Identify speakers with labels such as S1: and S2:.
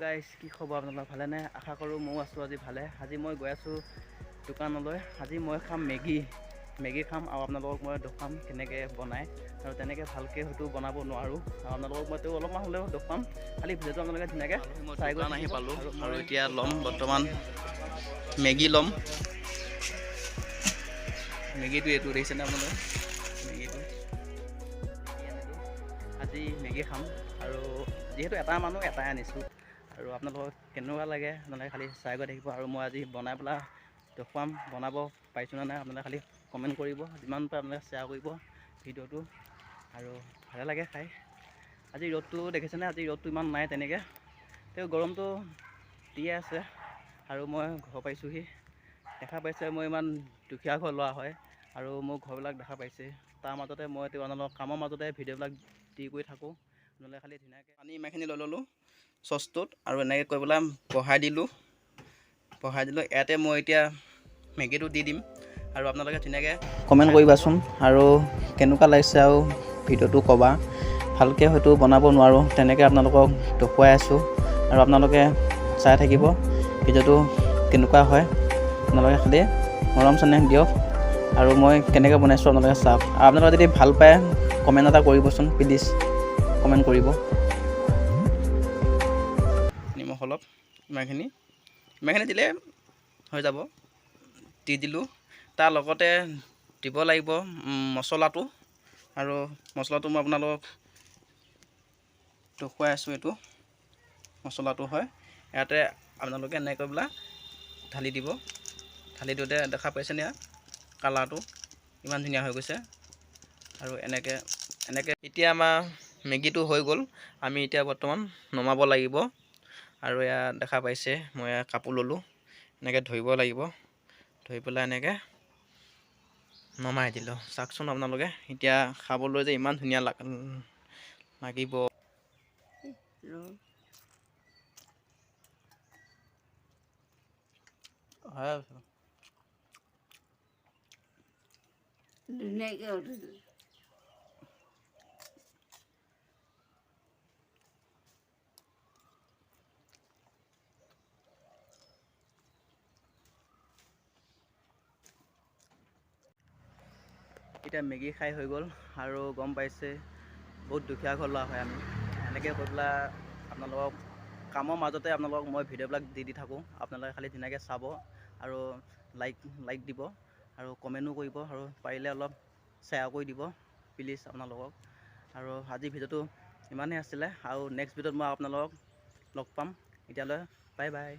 S1: Guys, কি খবৰ আপোনালোকৰ? ভালেনে? আশা কৰোঁ ময়ো আছোঁ আজি ভালে। আজি মই গৈ আছোঁ দোকানলৈ। আজি মই খাম মেগী, মেগী খাম আৰু আপোনালোকক মই দেখুৱাম কেনেকৈ বনায়। আৰু তেনেকৈ ভালকৈ হয়তো বনাব নোৱাৰোঁ, আৰু আপোনালোকক মই তেওঁ অলপমান হ'লেও দেখুৱাম। খালি ভিডিঅ'টো আপোনালোকে ধুনীয়াকৈ চাই গৈ
S2: আহি পালোঁ আৰু এতিয়া ল'ম বৰ্তমান মেগী ল'ম। মেগীটো এইটো দেখিছেনে আপোনালোকে? মেগীটো আনিলোঁ, আজি মেগী খাম। আৰু যিহেতু এটা মানুহ এটাই আনিছোঁ, আৰু আপোনালোকক কেনেকুৱা লাগে আপোনালোকে খালি চাই গৈ থাকিব। আৰু মই আজি বনাই পেলাই দেখুৱাম, বনাব পাৰিছোঁ নে নাই আপোনালোকে খালি কমেণ্ট কৰিব, যিমান পাৰে আপোনালোকে শ্বেয়াৰ কৰিব ভিডিঅ'টো। আৰু ভালে লাগে খাই। আজি ৰ'দটো দেখিছেনে? আজি ৰ'দটো ইমান নাই তেনেকৈ, তেওঁ গৰমটো দিয়ে আছে। আৰু মই ঘৰ পাইছোঁহি, দেখা পাইছে মই ইমান দুখীয়া ঘৰ ল'ৰা হয়, আৰু মোৰ ঘৰবিলাক দেখা পাইছে। তাৰ মাজতে মই তেওঁ আপোনালোকৰ কামৰ মাজতে ভিডিঅ'বিলাক দি কৰি থাকোঁ। আপোনালোকে খালি ধুনীয়াকৈ পানী ইমানখিনি লৈ ল'লোঁ চচটোত, আৰু এনেকৈ কৰি পেলাই বহাই দিলোঁ, বহাই দিলোঁ। ইয়াতে মই এতিয়া মেগীটো দি দিম, আৰু আপোনালোকে ধুনীয়াকৈ
S1: কমেণ্ট কৰিবাচোন আৰু কেনেকুৱা লাগিছে আৰু ভিডিঅ'টো ক'বা। ভালকৈ হয়তো বনাব নোৱাৰোঁ, তেনেকৈ আপোনালোকক দেখুৱাই আছোঁ, আৰু আপোনালোকে চাই থাকিব ভিডিঅ'টো কেনেকুৱা হয়। আপোনালোকে খালি মৰম চেনেহ দিয়ক, আৰু মই কেনেকৈ বনাইছোঁ আপোনালোকে চাওক। আৰু আপোনালোকে যদি ভাল পায় কমেণ্ট এটা কৰিবচোন, প্লিজ কমেণ্ট কৰিব।
S2: নিমখ অলপ ইমানখিনি ইমানখিনি দিলে হৈ যাব, দি দিলোঁ। তাৰ লগতে দিব লাগিব মছলাটো, আৰু মছলাটো মই আপোনালোকক দেখুৱাই আছোঁ। এইটো মছলাটো হয়, ইয়াতে আপোনালোকে এনেকৈ পেলাই ঢালি দিব। ঢালি দিওঁতে দেখা পাইছেনে ইয়াৰ কালাৰটো ইমান ধুনীয়া হৈ গৈছে। আৰু এনেকৈ এনেকৈ এতিয়া আমাৰ মেগীটো হৈ গ'ল। আমি এতিয়া বৰ্তমান নমাব লাগিব। আৰু এয়া দেখা পাইছে, মই এয়া কাপোৰ ল'লোঁ, এনেকৈ ধৰিব লাগিব, ধৰি পেলাই এনেকৈ নমাই দিলোঁ। চাওকচোন আপোনালোকে এতিয়া খাবলৈ যে ইমান ধুনীয়া লাগিব।
S1: হয়,
S3: ধুনীয়াকৈ উঠিছে।
S1: এতিয়া মেগী খাই হৈ গ'ল, আৰু গম পাইছে বহুত দুখীয়া ঘৰ ল'ৰা হয় আমি। এনেকৈ কৈ পেলাই আপোনালোকক কামৰ মাজতে আপোনালোকক মই ভিডিঅ'বিলাক দি দি থাকোঁ। আপোনালোকে খালি ধুনীয়াকৈ চাব আৰু লাইক দিব আৰু কমেণ্টো কৰিব, আৰু পাৰিলে অলপ শ্বেয়াৰ কৰি দিব প্লিজ আপোনালোকক। আৰু আজি ভিডিঅ'টো ইমানেই আছিলে, আৰু নেক্সট ভিডিঅ'ত মই আপোনালোকক লগ পাম। এতিয়ালৈ বাই বাই।